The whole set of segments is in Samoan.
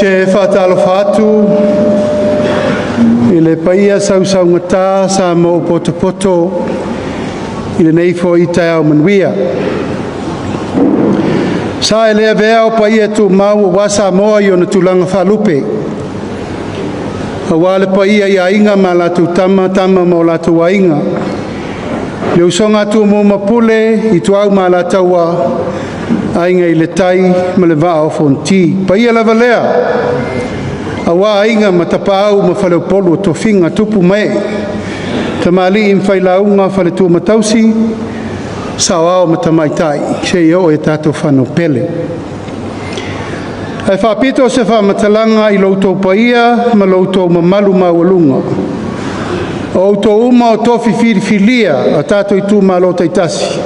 te faatalofa atu i le paia sausaugata o Samoa ua potopoto i lenei foi taeao manuia. E sa e le avea o paia tumau aua Samoa i ona tulaga faalupe, aua le paia i Aiga ma latou Tama, Tama ma o latou Aiga, le usoga a Tumua ma Pule, Ituau ma Alataua, Aiga i le Tai ma le Vaa o Fonoti. O paia lava lea aua Aiga ma Tapaau ma Faleupolu o tofiga, tupu ma ee, tamalii ma failauga, faletua ma tausi, saoao ma tamaitai seia oo i tatou fanau pele. Ae faapito se faamatalaga i lo outou paia ma lo outou mamalu maualuga, o outou uma o tofi filifilia o tatou itumalo taitasi,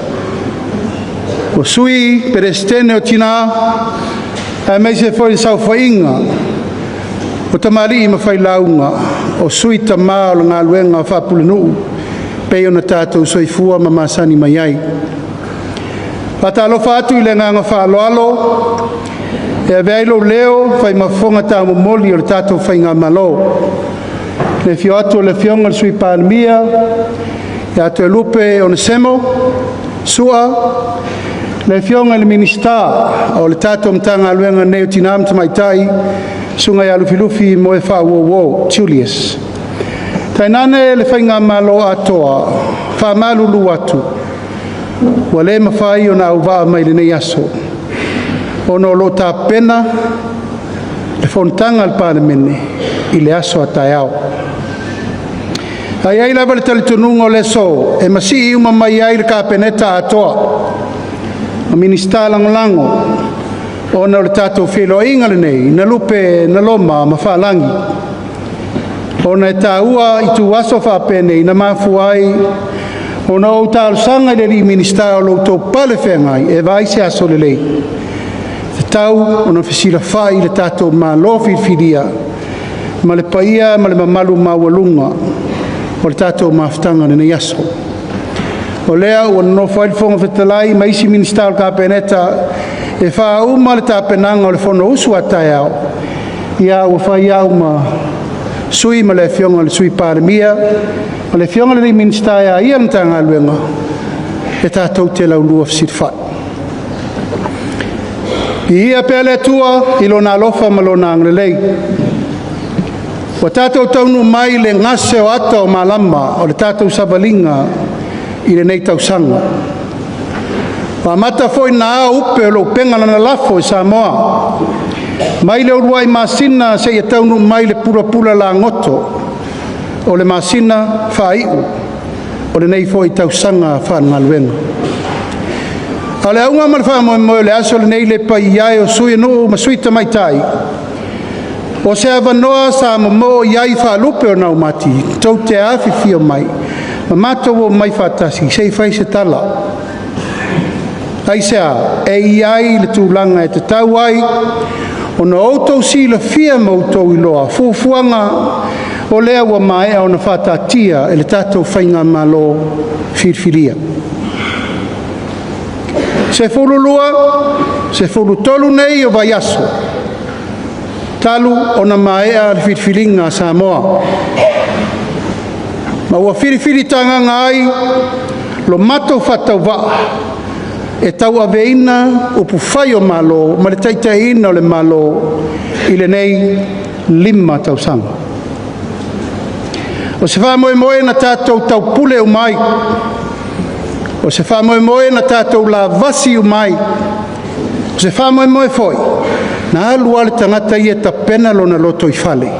o Sui Peresetene o Tina, aemaise foi le saofaiga o tamalii ma failauga, o sui tama o le galuega faapulenuu e pei ona tatou soifua ma masani mai ai. E faatalofa atu i le agaga faaaloalo e avea ai lou leo e fai ma fofoga taumomoli o le tatou faigamalo, i le afio atu o le Afioga i le Sui Palemia ia Toelupe Onesemo Sua, le Afioga i le Minisita o le tatou Matagaluega nei o Tina ma Tamaitai, Susuga ia Lufilufi Moefaauouo Julius. Tainane le faigamalo atoa, e faamalulu atu ua le mafai ona auvaa mai i lenei aso ona o lo o tapena le fonotaga a le Palemene i le aso a taeao. Ae i ai lava le talitonuga o le aso e masii uma mai ai le Kapeneta atoa ma Minisita Lagolago, ona o le tatou feiloaiga lenei na lupe na loma ma faalagi, ona e taua ituaso faapenei na mafua ai ona ou talosaga i le alii Minisita o lo o outou pale feagai e vaai se aso lelei e tatau ona fesilafai le tatou Malo filifilia ma le paia ma le mamalu maualuga o le tatou mafutaga i lenei aso. O lea ua nonofo ai le Fofoga Fetalai ma isi Minisita o le Kapeneta e faauma le tapenaga o le Fonousu a taeao, ia ua fai au ma sui ma le Afioga i le Sui Palemia ma le Afioga i le Minisita e a ia le Matagaluega e tatou te laulua fesilafai. Viia pea le Atua i Lona alofa ma Lona agalelei ua tatou taunuu mai i le gase o ata o malama o le tatou savaliga i lenei tausaga. Ua amata foi ona ao upe o le upega lalafo i Samoa, mai le uluai masina seia taunuu mai i le pulapula lagoto o le masina faaiu o lenei foi tausaga faalegaluega. A o le auga ma le faamoemoe o le aso lenei le paia e o Sui o Nuu ma Sui Tamaitai, o se avanoa sa momoo i ai faalupe o naumati tou te afifio mai ma matou omai faatasi se i fai se tala. Aisea? E i ai le tulaga e tatau ai ona outou silafia ma outou iloa fuafuaga o lea ua maea ona faataatia e le tatou Faigamalo Filifilia. 12, 13 nei o vaiaso talu ona maea le filifiliga a Samoa, ma ua filifili tagaga ai lo matou faatauvaa e tauaveina upufai o Malo ma le taitaiina o le Malo i lenei 5 tausaga. O se faamoemoe na tatou taupule uma ai, o se faamoemoe na tatou lavasi uma ai, o se faamoemoe foi na alu lava le tagata ia e tapena lona lotoifale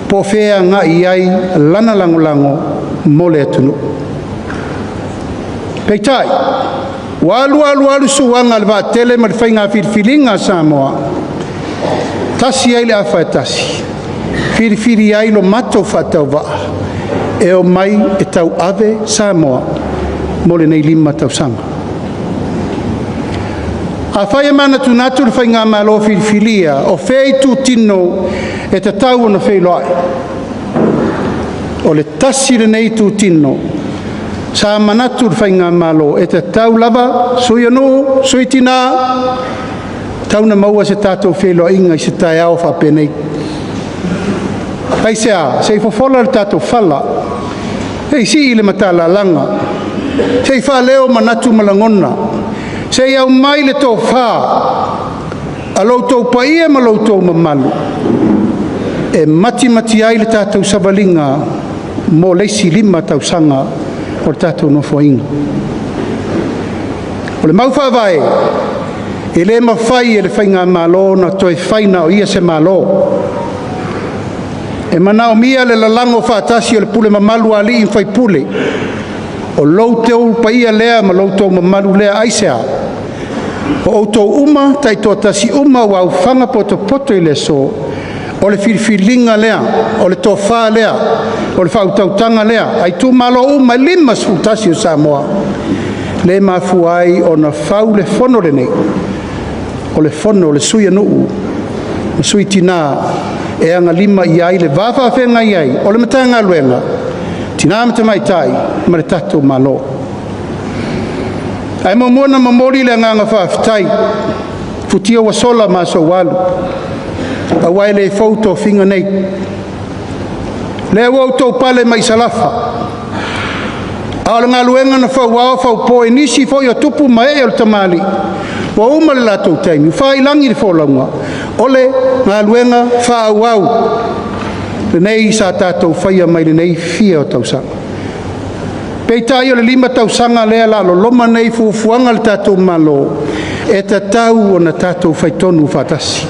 po o fea e agai i ai lana lagolago mo le atunuu. Peitai, ua alu alu alu suaga o le vaatele ma le faiga filifiliga a Samoa, tasi ai le afa e tasi, filifili ai lo matou faatauvaa e omai e tauave Samoa mo lenei 5 tausaga. Afai e manatunatu le Faigamalo Filifilia o fea itutino e tatau ona feiloai, o le tasi lenei itutino sa manatu le Faigamalo e tatau lava, sui o nuu, sui tina, Tau ina maua se tatou feiloaiga i se taeao faapenei. Aisea? Se i fofola le tatou fala, se i sii le matalalaga se i faaleo manatu ma lagona, se i aumai le tofa a lo outou paia ma lo outou mamalu e matimati ai le tatou savaliga mo le isi 5 tausaga o le tatou Nofoaiga. O le mau faavae, e le mafai e le Faigamalo ona toe fai na o ia se Malo. E manaomia le lalago faatasi o le pule mamalu a alii ma faipule. O lo outou paia lea ma lo outou mamalu lea. Aisea? O outou uma taitoatasi uma ua aofaga potopoto i le aso, o le filifiliga lea, o le tofa lea, o le faautautaga lea a itumalo uma e 51 o Samoa, lea e mafua ai ona fau le fono lenei, o le fono a le Sui o Nuu ma Sui Tina e agalima i ai le va faafeagai ai o le Matagaluega o Tina ma Tamaitai ma le tatou Malo. Ae muamua ona momoli le agaga faafetai i futia ua sola ma aso ua alu, aua e le fou tofiga nei. O lea ua outou pale mai i Salafai, a o le galuega na fauao faupo e nisi foi o tupu ma ee o le tamalii, ua uma le latou taimi, ua faiilagi le folauga, o le galuega faaauau lenei sa tatou faia mai lenei fia o tausaga. Peitai o le 5 tausaga lea o le a loloma nei fuafuaga a le tatou Malo, e tatau ona tatou faitonu faatasi,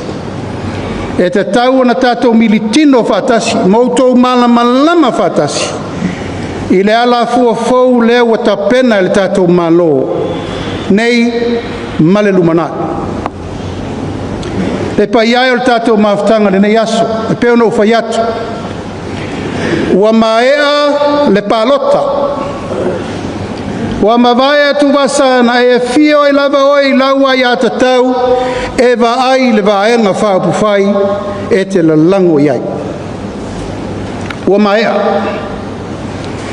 e tatau ona tatou militino faatasi ma outou malamalama faatasi i le alafua fou lea ua tapena e le tatou Malo nei ma le lumanai. Le paia e o le tatou mafutaga i lenei aso, e pei ona ou fai atu, ua maea le palota, ua mavae atuvasa na e afio ai lava oe i lau aiatatau e vaai le Vaega Faaupufai e te lalago i ai. Ua maea.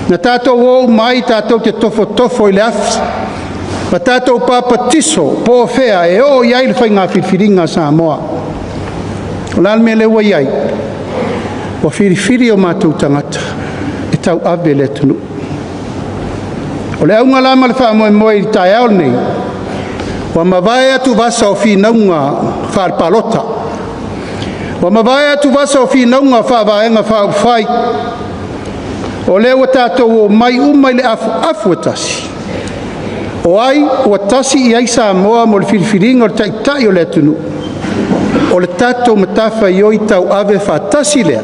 Na tatou o uma ai tatou te tofotofo i le afi ma tatou papatiso po o fea e oo i ai le faiga filifiliga a Samoa. O le a le mea lea ua i ai? Ua filifili o matou tagata e tauave le atunuu. O le auga la ma le faamoemoe i le taeao lenei, ua mavae atuvasa o finauga faale-palota, ua mavae atuvasa o finauga faale-Vaega Faaupufai, o lea ua tatou omai uma i le afuafu e tasi, o ai ua tasi i ai Samoa mo le filifiliga o le Taitai o le atunuu? O le tatou matafaioi tauave faatasi lea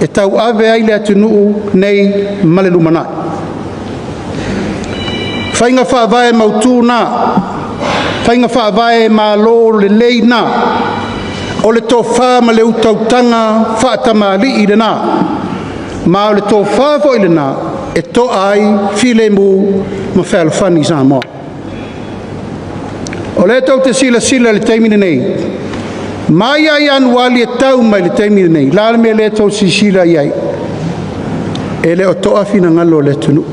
e tauave ai le atunuu nei ma le lumanai. O faiga faavae mautu na, faiga faavae malo lelei na, o le tofa ma le utautaga faatamalii lena, ma o le tofa foi lena e toa ai le filemu ma fealofani Samoa. O lea tou te silasila i le taimi lenei, mai lava ia Ianuari e tau mai i le taimi lenei, o le a le mea lea tou te silasila i ai? E le o toa finagalo o le atunuu.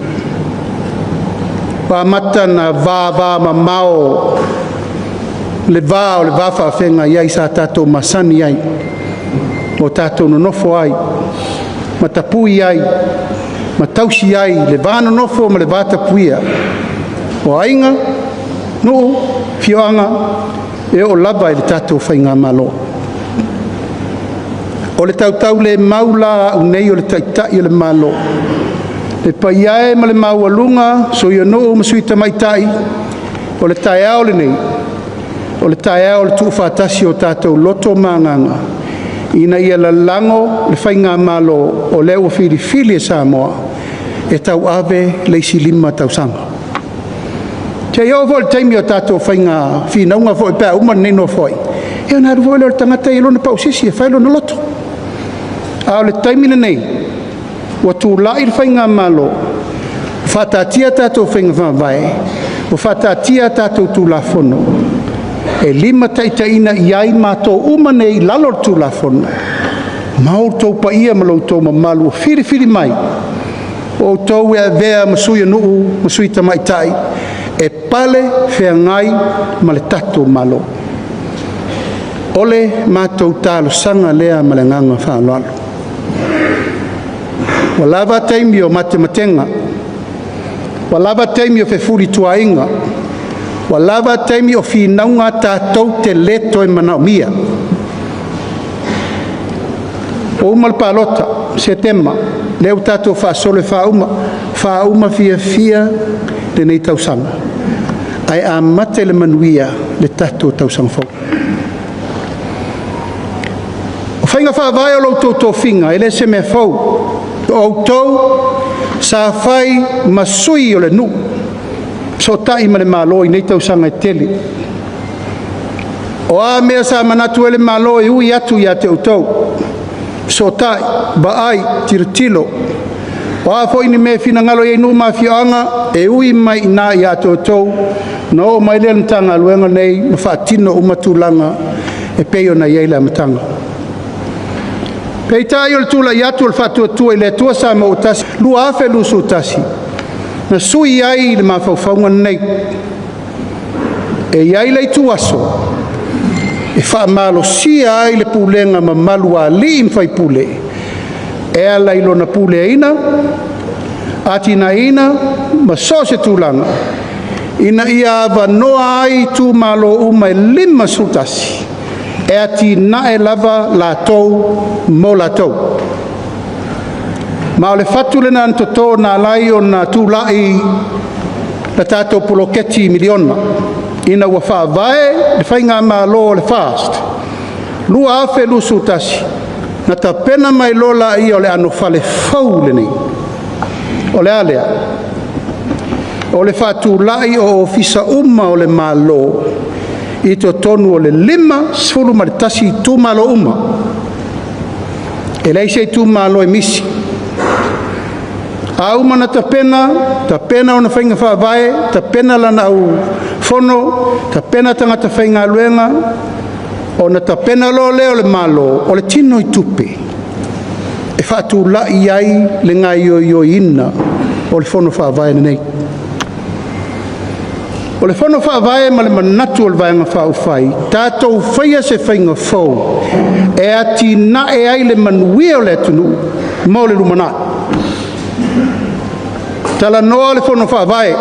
Ua amata ona vavamamao le va o le vafaafeagai ai sa tatou masani ai ma o tatou nonofo ai ma tapui ai ma tausi ai le va nonofo ma le vatapuia o aiga, nuu, afioaga e oo lava i le tatou Faigamalo. O le tautaulemau la a au nei o le Taitai o le Malo, le paia e ma le maualuga, Sui o Nuu ma Sui Tamaitai, o le taeao lenei, o le taeao o le tuufaatasi o tatou loto ma agaga ina ia lalago le Faigamalo o lea ua filifili e Samoa e tauave le isi 5 tausaga. Se i oo foi i le taimi o tatou faiga finauga foi pe a uma lenei Nofoaiga, ia ona alu foi lea o le tagata ia i lona pausisi e fai lona loto. A o le taimi lenei, ua tulai le Faigamalo, ua faataatia a tatou faiga faavae, ua faataatia a tatou Tulafono e limataitaiina i ai matou uma nei i lalo o le Tulafono ma outou paia ma lo outou mamalu ua filifili mai o outou e avea ma sui o nuu ma sui tamaitai e pale feagai ma le tatou Malo. O le matou talosaga lea ma le agaga faaaloalo. Ua lava taimi o matematega, ua lava taimi o fefulituaaiga, ua lava taimi o finauga tatou te le toe manaomia. Ua uma le palota i Setema, lea ua tatou faasolo e faauma fiafia lenei tausaga, ae amata i le manuia le tatou tausaga fou. O faiga faavae o lo outou tofiga, e le o se mea fou. O outou sa fai ma sui o le nuu, fesootai ma le Malo i nei tausaga e tele. O a mea sa manatu ai le Malo e ui atu ia te outou, fesootai, vaai, tilotilo. O a foi ni mea e finagalo i ai nuu ma afioaga, e ui mai i ina ia te outou, ona oo mai lea i le Matagaluega lenei ma faatino uma tulaga e pei ona i ai le amataga. Peitai o le tulai atu o le Faatuatua i le Atua Samoa ua Tasi i le 2021, na sui ai le mafaufauga lenei. E i ai le ituaso e faamalosia ai le pulega mamalu a alii ma faipule e ala i lona puleaina, atinaeina ma so o se tulaga ina ia avanoa ai itumalo uma e 51 e atinae lava latou mo latou. Ma o le fatu lena na toto na ala ai ona tulai le tatou poloketi miliona, ina ua faavae le faigamalo a le FAST 2021, na tapena mai loa lea o le anofale fou lenei. O le a lea? O le faatulai o Ofisa uma o le Malo i totonu o le 51 itumalo uma. E leai se itumalo e misi. A uma ona tapena, tapena ona faiga faavae, tapena lana aufono, tapena tagata faigaluega, ona tapena loa lea o le Malo o le tinoitupe e faatulai ai le gaoioiina o le Fono Faavae lenei. O le Fono Faavae ma le manatu o le Vaega Faaupufai, tatou faia se faiga fou e atinae ai le manuia o le atunuu mo le lumanai. Talanoa le Fono Faavae,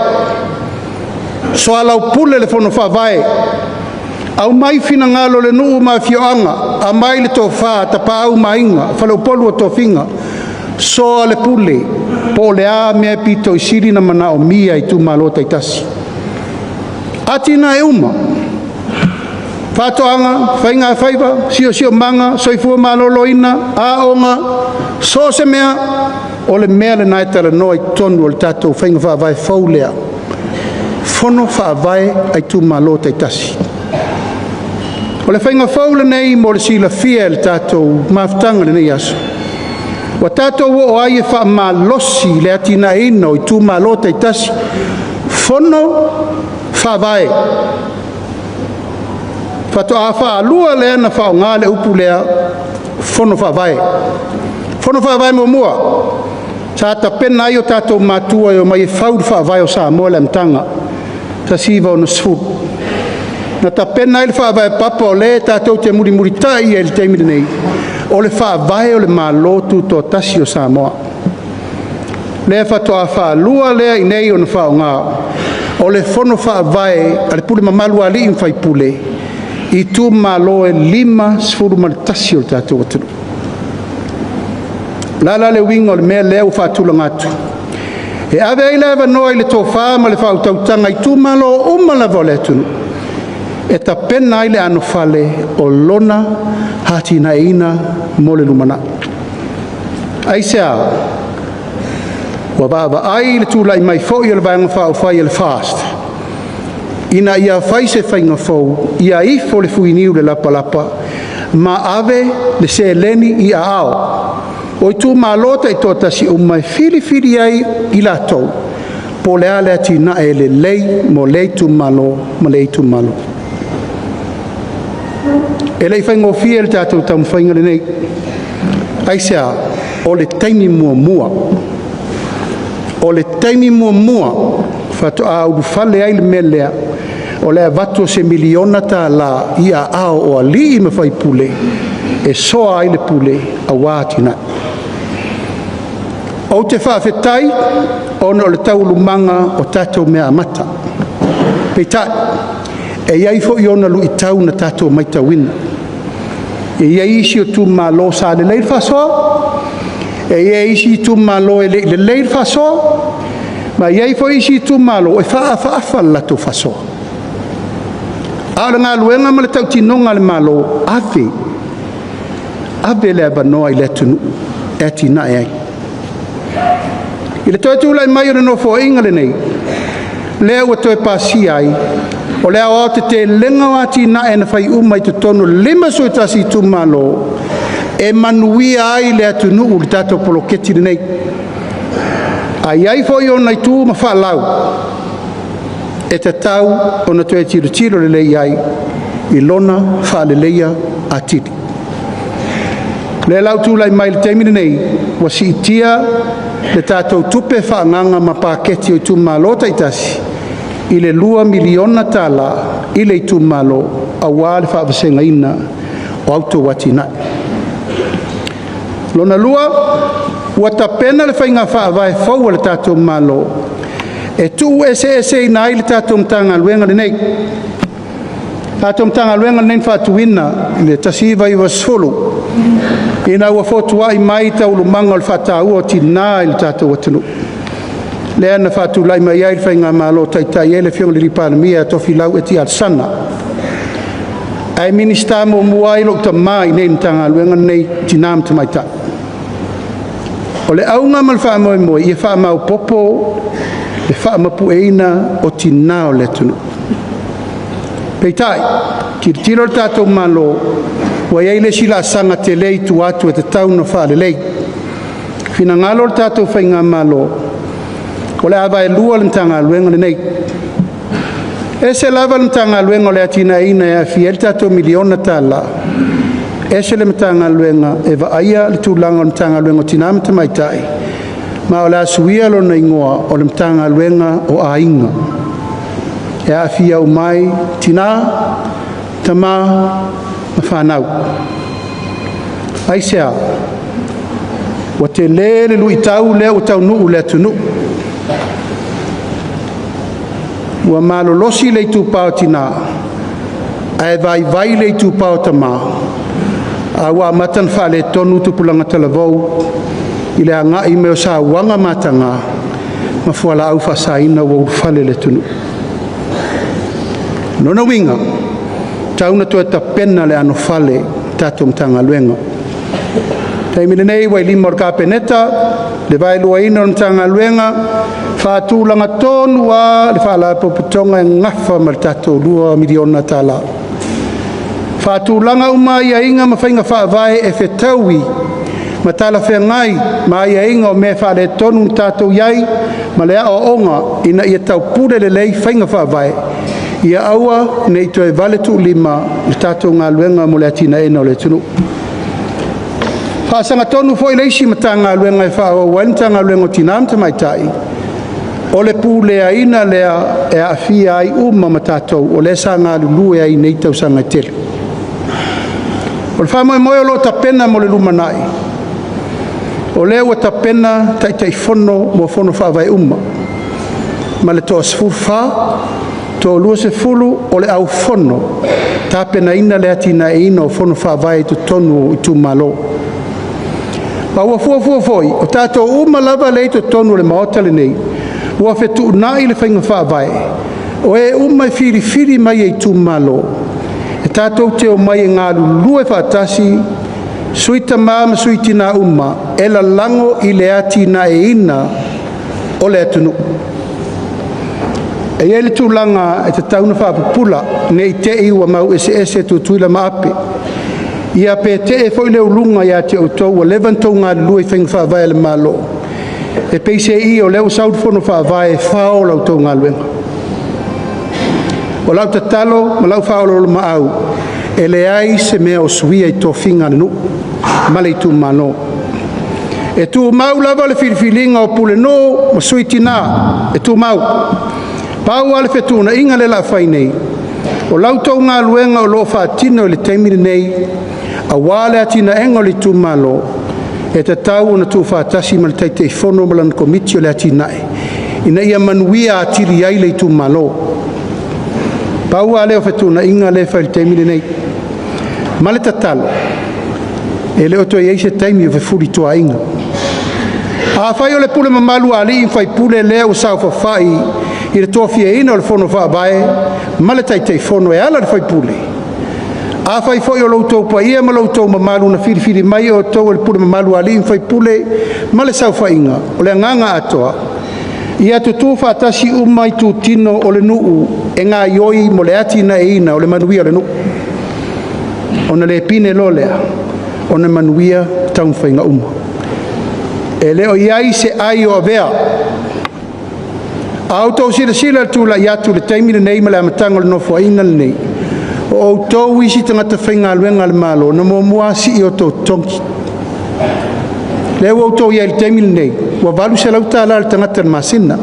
soalaupule le Fono Faavae, aumai finagalo o le nuu ma afioaga, aumai le tofa a Tapaau ma Aiga, faleupolu o tofiga, soalepule po o le a mea e aupito sili ona manaomia e itumalo taitasi. Atinae uma, faatoaga, faigafaiva, siosiomaga, soifua maloloina, aoga, so o se mea, o le mea lena e talanoa i totonu o le tatou faiga faavae fou lea, Fono Faavae a itumalo taitasi. O le faiga fou lenei mo le silafia e le tatou mafutaga i lenei aso, ua tatou oo ai e faamalosi le atinaeina o itumalo taitasi, Fono Faavae. Faatoa faalua lea ona faaaoga le upu lea, Fono Faavae. Fono Faavae muamua, sa tapena ai o tatou matua e omai e fau le Faavae o Samoa i le amataga 1960. Na tapena ai le faavae papa o lea tatou te mulimulitai ai i le taimi lenei, o le Faavae o le Malo Tutoatasi o Samoa. Lea faatoa faalua lea i inei ona faaaoga o le Fono Faavae a le pule mamalu a alii ma faipule i itumalo e 51 o le tatou atunuu. O le a la le uiga o le mea lea ua faatulaga atu? E ave ai le avanoa i le tofa ma le faautautaga i itumalo uma lava o le atunuu e tapena ai le anofale o lona atinaeina mo le lumanai. Aisea? Ua vaavaai i le tulai mai foi o le Vaega Faaupufai a le FAST ina ia fai se faiga fou, ia ifo le fuiniu i le lapalapa ma ave le seleni i aao o itumalo taitoatasi uma e filifili ai i latou po o le a le atinae e lelei mo lea itumalo ma lea itumalo. E le i faigofie le tatou taumafaiga lenei. Aisea? O le taimi muamua, o le taimi muamua faatoa ulufale ai le mea lea O le avatu o se $1miliona i aao o alii ma faipule e soa ai le pule aua atinae. Ou te faafetai ona o taualumaga o tatou mea amata, peitai e i ai foi ona luitau na tatou matauina. E i ai isi itumalo sa lelei le faasoa, e i ai isi itumalo e le i lelei le faasoa, ma e i ai foi isi itumalo e faaafaafa le latou faasoa. A o le galuega ma le tautinoga a le Malo, ave, ave le avanoa i le atunuu e atinae ai. I le toe tulai mai o le Nofoaiga lenei, lea ua toe pasia ai, o le aoaotetelega o atinae na fai uma i totonu o le 51 itumalo, e manuia ai le atunuu i le tatou poloketi lenei. Ae i ai foi ona itu ma faalau e tatau ona toe tilotilo lelei i ai i lona faaleleia atili. O lea la ua tulai mai i le taimi lenei, ua siitia le tatou tupe faaagaaga ma paketi o itumalo taitasi i le $2 miliona i le itumalo aua le faavasegaina o a outou atinae. Lona lua, ua tapena le faiga faavae fou a le tatou Malo e tuueseeseina ai le tatou Matagaluega lenei. O le tatou Matagaluega lenei na faatuina i le 1990 ina ua fotuai mai taualumaga o le faataua a tina i le tatou atunuu, lea na faatulai mai ai le faigamalo na taitai ai le Afioga i le Palemia ia Tofilau Eti Alesana, ae Minisita muamua ai lou tama i inei i le Matagaluega lenei o Tina ma Tamaitai. O le auga ma le faamoemoe, ia faamaopoopo le faamapueina o tina o le atunuu. Peitai, tilotilo le tatou Malo ua i ai le isi laasaga tele i tua atu e tatau ona faalelei. Finagalo le tatou faigamalo o le a vaelua le Matagaluega lenei. E ese lava le Matagaluega o le Atinaeina e aofia ai le tatou $1 miliona, ese le Matagaluega e vaaia le tulaga o le Matagaluega o Tina ma Tamaitai, ma o le a suia lona igoa o le Matagaluega o Aiga, e aofia uma ai tina, tama ma fanau. Aisea? Ua tele le luitau lea ua taunuu i le atunuu, ua malolosi le itupa o tina ae vaivai le itupa o tama, a ua amata ona faaletonu tupulaga talavou i le agai mai o sauaga mataga ma fualaau faasaina ua ulufale i le atunuu. O lona uiga, e tatau ona toe tapena le anofale i le tatou Matagaluega. O le taimi lenei ua i lima o le Kapeneta le vaeluaina o le Matagaluega, faatulaga tonu lava le Faalapotopotoga e nafa ma le tatou $2 miliona. Faatulaga uma aiaiga ma faiga faavae e fetaui ma talafeagai ma aiaiga o mea faaletonu na tatou i ai ma le aoaoga ina ia taupule lelei faiga faavae, ia aua ne i toe valetuulima le tatou galuega mo le atinaeina o le atunuu. Faasagatonu foi le isi Matagaluega e faaauau ai le Matagaluega o Tina ma Tamaitai, o le puleaina lea e aafia ai uma ma tatou o lea sa galulue ai i nei tausaga e tele. O le faamoemoe o lo o tapena mo le lumanai, o lea ua tapena Taitaifono mo Fono Faavae uma, ma le toa-14, toa-20 o le au fono e tapenaina le atinaeina o Fono Faavae i totonu o itumalo. Ma ua fuafua foi, o tatou uma lava lea e i totonu o le Maota lenei, ua fetuunai le faiga faavae, o e uma e filifili mai e itumalo, e tatou te omai e galulue faatasi, sui tama ma sui tina uma e lalago i le atinaeina o le atunuu. E i ai le tulaga e tatau ona faapupula, ne i te i ua mau eseese Tutuila ma Ape, ia pe tee foi le uluga ia te outou ua leva ona outou galulue i faiga faavae a le Malo, e peiseai o lea ua sau le Fono Faavae e fao la outou galuega. O lau tatalo ma lau faaoloolomaau, e leai se mea o suia i tofiga a le nuu ma le itumalo. E tumau lava le filifiliga o pulenuu ma sui tina, e tumau. Pau lava le fetuunaiga lea o le a fai nei, O la outou galuega o lo o faatino i le taimi lenei aua le atinaeina o le itumalo, e tatau ona tuufaatasi ma le Taitaifono ma lana Komiti o le Atinae, ina ia manuia atili ai le itumalo. Pau lava lea o fetuunaiga lea e fai i le taimi lenei, ma le tatalo, e le o toe i ai se taimi o fefulituaaiga. Afai o le pule mamalu a alii ma faipule lea ua saofafai i le tofiaina o le Fono Faavae ma le Taitaifono e ala i le faipule, afai foi o lo outou paia ma lo outou mamalu na filifili mai outou e le pule mamalu a alii ma faipule ma le saofaiga, o le agaga atoa, ia tutu faatasi uma itutino o le nuu e gaoioi mo le atinaeina o le manuia o le nuu, ona le pine loa lea ona manuia taumafaiga uma. E le o i ai se ai o avea. A outou silasila i le tulai atu i le taimi lenei mai le amataga o le Nofoaiga lenei, o outou isi tagata faigaluega a le Malo na muamua lava sii o outou totogi. O lea ua outou i ai i le taimi lenei, ua $800 le tagata i le masina,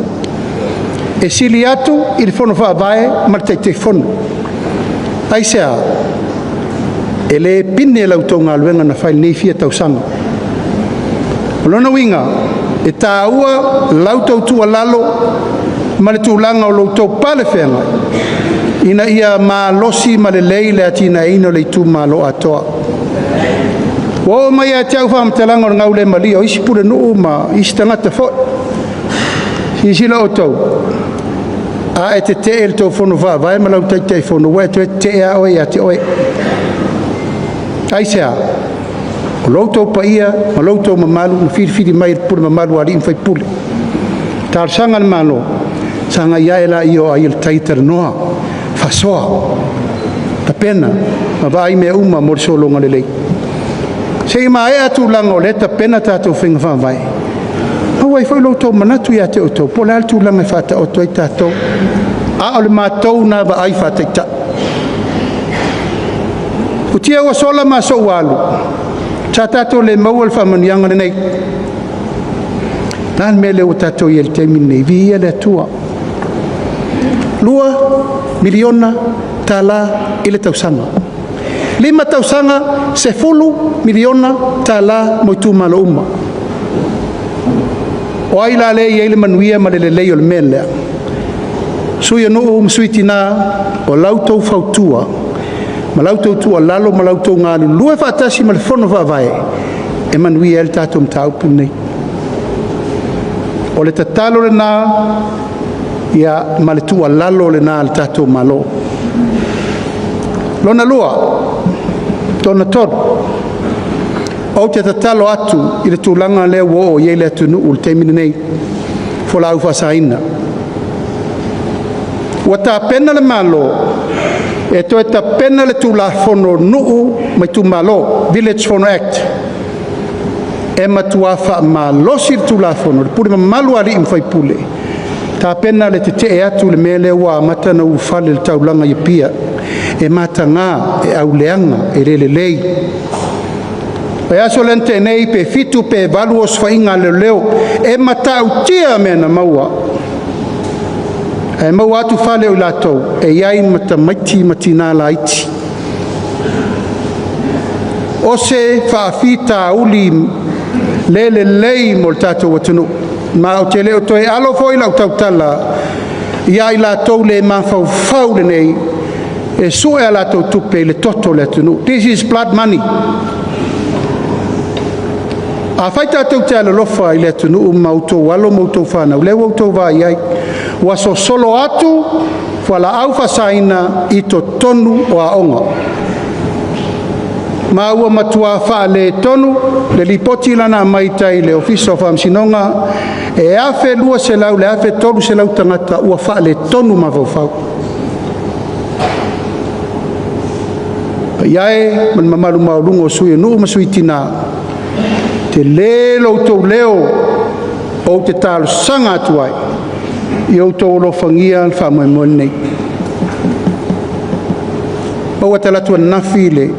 e sili atu i le Fono Faavae ma le Taitaifono. Aisea? E le pine la outou galuega na fai i lenei fia tausaga. O lona uiga, e taua la outou tuualalo ma le tulaga o lo outou pale feagai ina ia malosi ma lelei le atinaeina o le itumalo atoa. Ua oo mai ia te au faamatalaga o le gaulemalie o isi pulenuu ma isi tagata foi. Silasila outou, a e tetee i le tou Fono Faavae ma lau Taitaifono, ua e toe tetee lava oe ia te oe. Aisea? O lo outou paia ma lo outou mamalu na filifili mai e le pule mamalu a alii ma faipule. Talosaga a le Malo, sagai ane laia o ai o le tai e talanoa, faasoa, tapena ma vaai mea uma mo le sologa lelei. Se i maea tulaga o lea e tapena tatou faiga faavae, maua ai foi lo outou manatu ia te outou po o le a le tulaga e faataoto ai tatou, a o le matou lena vaai faataitai. O futia ua sola ma aso ua alu, sa tatou le maua le faamanuiaga lenei. O le a le mea lea ua tatou i ai i le taimi lenei? Viia le Atua, $2 miliona i le tausaga, 5 tausaga, $10 miliona mo itumalo uma. O ai la lea e i ai le manuia ma le lelei o le mea lea? Sui o nuu ma sui tina, o la outou fautua ma la outou tuualalo ma la outou galulue faatasi ma le Fono Faavae e manuia ai le tatou mataupu lenei. O le tatalo lena ma le tuualalo lena a le tatou Malo. Lona lua, lona tolu, ou te tatalo atu i le tulaga lea ua oo i ai le atunuu i le taimi lenei i fualaau faasaina. Ua tapena le Malo e toe tapena le Tulafono o Nuu ma Itumalo Village Fono Act, e matua faamalosi le Tulafono i le pule mamalu a alii ma faipule, tapena le tetee atu i le mea lea ua amata ona ulufale i le taulaga i Apia. E mataga, e auleaga, e le lelei. O le vaiaso lea na tea nei, pe 7 pe 8 osofaiga a leoleo, e matautia mea na maua, ae maua atu fale o i latou e i ai ma tamaiti ma tina laiti. O se faafitauli le lelei mo le tatou atunuu, ma ou te le o toe alo foi lau tautala ia i latou le mafaufau lelei e sue a latou tupe i le toto o le atunuu. This is blood money. Afai tatou te alolofa i le atunuu ma outou alo ma outou fanau, o lea ua outou vaai i ai, ua sosolo atu fualaau faasaina i totonu o aoga, ma ua matua faaletonu le lipoti la na aumai i tai i le Ofisa o Faamasinoga, e 1,200 i le 1,300 tagata ua faaletonu mafaufau. Le paia e ma le mamalu maualuga o sui o nuu ma sui tina, e tele lo outou leo ou te talosaga atu ai, ia outou alofagia le faamoemoe lenei. Na maua talaatu ananafi le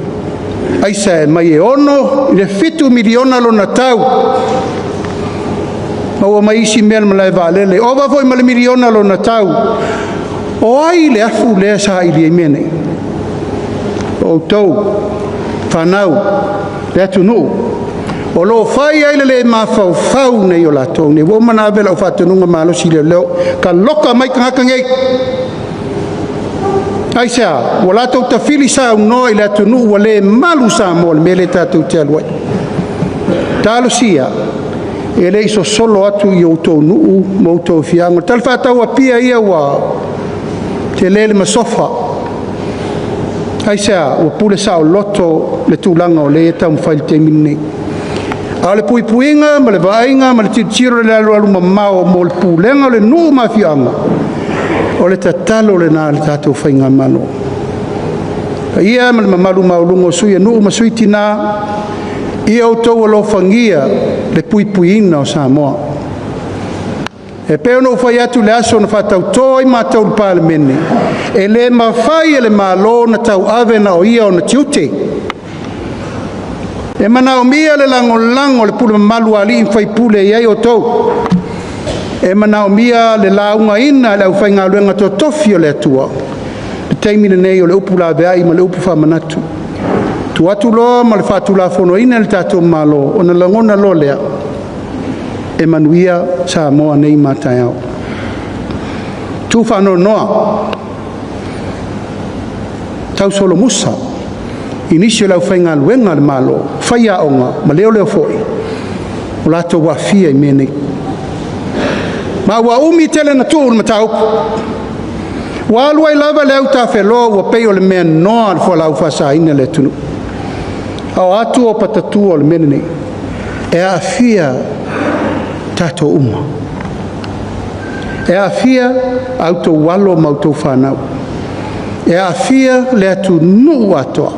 aisa e aumai e $6 i le $7 miliona lona tau, maua mai isi mea i le malae vaalele, ova foi ma le $1 miliona lona tau. O ai le afu lea e saili ai mea nei? O outou, fanau, le atunuu o lo o fai ai le le mafaufau nei o latou nei. Ua uma ona ave lau faatonuga malosi i leoleo, taloka mai tagata nei. Aisea? Ua latou tafili saunoa i le atunuu ua le malu Samoa i le mea lea tatou te alu ai. Talosia e le i sosolo atu i outou nuu ma outou afioaga. O le tala faatatau o Apia ia ua tele le masofa. Aisea? Ua pule saoloto le tulaga o lea e taumafai i le taimi lenei. A o le puipuiga ma le vaaiga ma le tilotilo i le alualumamao mo le pulega o le nuu ma afioaga, o le tatalo lena a le tatou faigamalo. Le paia ma le mamalu maualuga o Sui o Nuu ma Sui Tina, ia outou alofagia le puipuiga o Samoa. E pei ona ou fai atu i le aso na faatauto ai matou i le Palemene, e le mafai e le Malo ona tauave na o ia ona tiute. E manaomia le lagolago a le pule mamalu a alii ma faipule e i ai outou. E manaomia le laugaina e le aufaigaluega totofi a le Atua. O le taimi lenei o le upu laveai ma le upu faamanatu. Tuu atu loa ma le faatulafonoina e le tatou Malo, ona lagona loa lea e manuia Samoa nei ma a taeao. Tu faanoanoa, tausolomusa i nisi o le aufaigaluega a le Malo, faiaoga ma leoleo foi ua latou aafia i mea nei. Ma ua umi tele ona tuu le mataupu, ua alu ai lava le autafeloa ua pei o le mea noa a le fualaau faasaina i le atunuu. A o atu o patatua o le mea lenei, e aafia tatou uma. E aafia a outou alo ma a outou fanau, e aafia le atunuu atoa.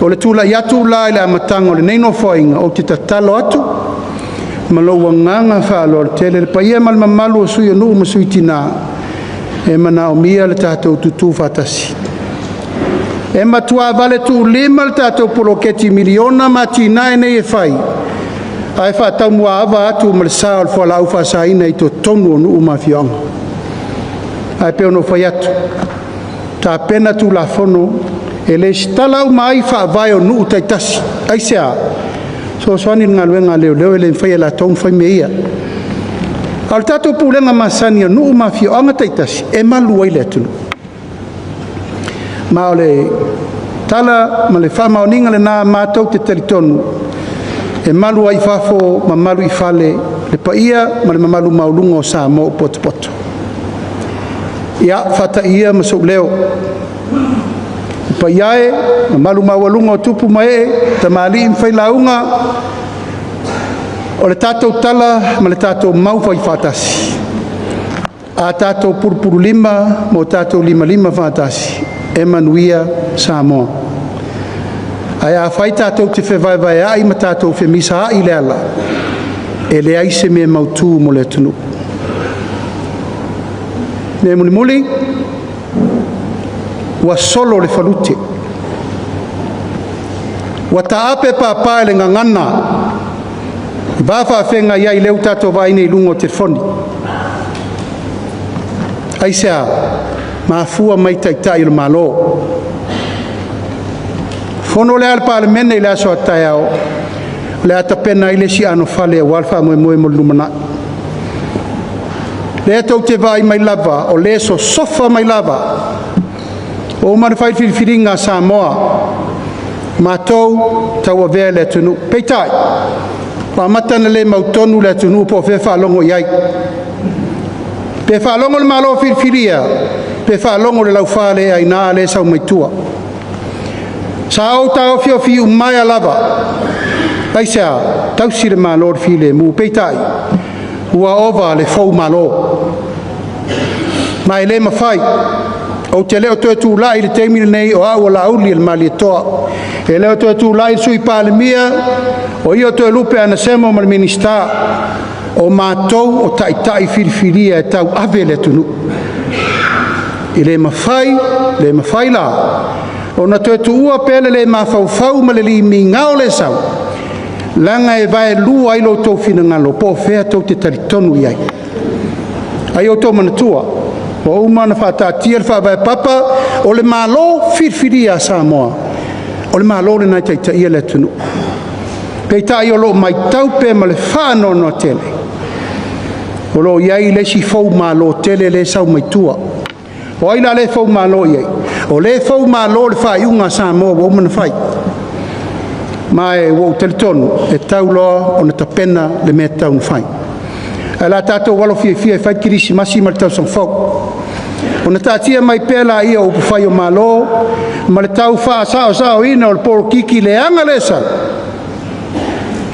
O le tulai atu la i le amataga o lenei Nofoaiga, ou te tatalo atu ma lou agaga faaaloalo tele, le paia ma le mamalu o Sui o Nuu ma Sui Tina, e manaomia le tatou tutu faatasi. E matua valetuulima le tatou poloketi miliona ma atinae nei e fai, ae faataumuaava atu ma le sa o le fualaau faasaina i totonu o nuu ma afioaga. Ae pei ona ou fai atu, tapena Tulafono e resitala uma ai faavae o nuu taitasi. Aisea? E fesoasoani i le galuega a leoleo, e le mafai e latou ona fai mea ia. A o le tatou pulega masani a nuu ma afioaga taitasi, e malu ai le atunuu. Ma o le tala ma le faamaoniga lena matou te talitonu e malu lava i fafo ma malu i fale le paia ma le mamalu maualuga o Samoa ua potopoto. Ia, faatai ia ma sou leo, le paia e, le mamalu maualuga o tupu ma ee, tamalii ma failauga, o le tatou tala ma le tatou mau faifaatasi, a tatou pulupululima ma o tatou limalima faatasi, e manuia Samoa. Ae afai tatou te fevaevaeai ma tatou femisaai i le ala, e leai se mea mautu mo le atunuu. O le mea mulimuli, ua solo le falute, ua taape papa i le gagana le va faafeagai ai lea ua tatou vaai nei i luga o telefoni. Aisea? Mafua mai i Taitai o le Malo. O le fono lea a le Palemene i le aso a taeao, o le a tapena ai le isi anofale aua le faamoemoe mo le lumanai. O lea tou te vaai mai lava, o lea e sosofa mai lava. Ua uma ona fai le filifiliga a Samoa, o matou e tauavea le atunuu. Peitai, ua amata ona le mautonu le atunuu po o fea e faalogo i ai. Pe faalogo i le Malo filifilia, pe faalogo i le laufa le aina lea e sau mai tua. Sa ou taofiofi iumaea lava. Aisea? Tausi le Malo i le filemu, peitai, ua ova le foumalo. Ma e le mafai, ou te le o toe tulai i le taimi lenei o au o Laaulialemalietoa, e le o toe tulai le Sui Palemia o ia o Toelupe Anasemona ma le Minisita. O matou o Taitai filifilia e tauave le atunuu. E le mafai, le mafai la ona toe tuua pea le le mafaufau ma le migao lea e sau, leaga e vaelua ai lo outou finagalo po o fea tou te talitonu i ai. A ia outou manatua, Ua uma ona faataatia le faavae papa o le Malo filifilia a Samoa, o le Malo lena e taitaia le atunuu. Peitai o lo o matau pea ma le faanoanoa tele, o lo o i ai le isi foumalo tele lea e sau mai tua. O ai la lea e foumalo i ai? O lea e foumalo le faaiuga a Samoa ua uma ona fai. Ma ua ou talitonu, e tatau loa ona tapena le mea e tatau ona fai. Ae o le a tatou alo fiafia e fai le Kerisimasi ma le Tausaga Fou, ona taatia mai pea lea o upufai o Malo ma le tau faasaosaoina o le polokiki leaga lea e sau,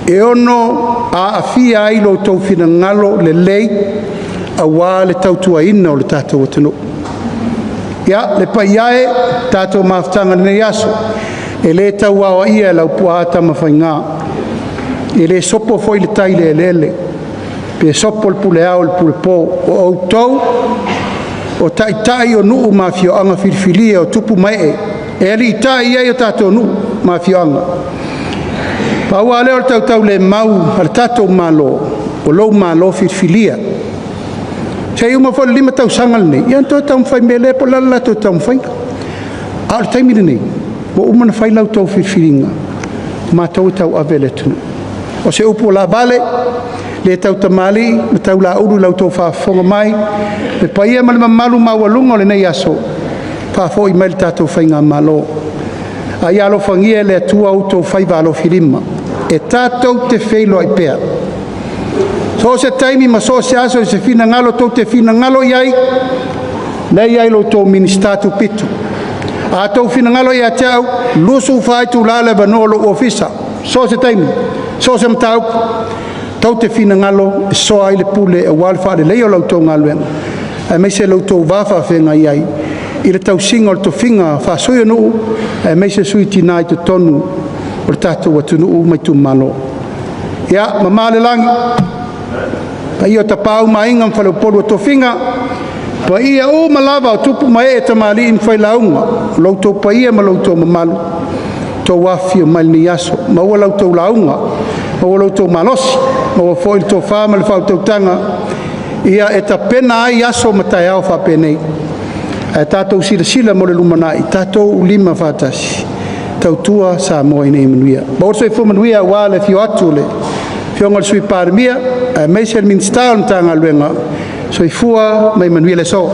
e ono aafia ai lo outou finagalo lelei aua le tautuaina o le tatou atunuu. Ia, le paia e o le tatou mafutaga i lenei aso, e le tau aoaia e Laupua Tamafaiga, e le sopo foi le tai i le eleele, pe sopo le pule ao i le pule po. O outou o taitai o nuu ma afioaga filifilia o tupu ma ee e aliitai i ai o tatou nuu ma afioaga. Pau lava lea o le tautaulemau a le tatou Malo, o lou malo filifilia. Se i uma foi le 5 tausaga lenei, ia ona toe taumafai mai lea po o le a le latou taumafaiga. A o le taimi lenei, ua uma ona fai la outou filifiliga, o matou e tauave le atunuu. O se upu ua laavale, le tautamalii ma taulaulu i la outou faafofoga mai, le paia ma le mamalu maualuga o lenei aso, faafoi mai i le tatou faigamalo. A ia alofagia e le Atua outou faiva alofilima e tatou te feiloai pea. So o se taimi ma so o se aso i se finagalo tou te finagalo i ai, o lea e i ai lo outou Minisita Tupito. A outou finagalo ia te au, e 24 itula le avanoa o lou ofisa, so o se taimi, so o se mataupu tou te finagalo e soa ai le pule aua le faaleleia o la outou galuega, aemaise lo outou va faafeagai ai i le tausiga o le tofiga faasui o nuu aemaise sui tina i totonu o le tatou atunuu ma itumalo. Ia mamao le lagi, paia o Tapaau ma Aiga ma Faleupolu o Tofiga, o paia uma lava o tupu ma ee, tamalii ma failauga, o lo outou paia ma lo outou mamalu, ua outou afifio mai i lenei aso. Maua la outou lauga, maua lo outou malosi, maua foi le tofa ma le faautautaga e tapena ai aso ma taeao faapenei. Ae tatou silasila mo le lumanai, tatou lima faatasi, tautua Samoa ina ia manuia. Maua le soifua manuia aua le afio atu o le Afioga i le Sui Palemia aemaise le Minisita o le Matagaluega. Soifua ma ia manuia le aso.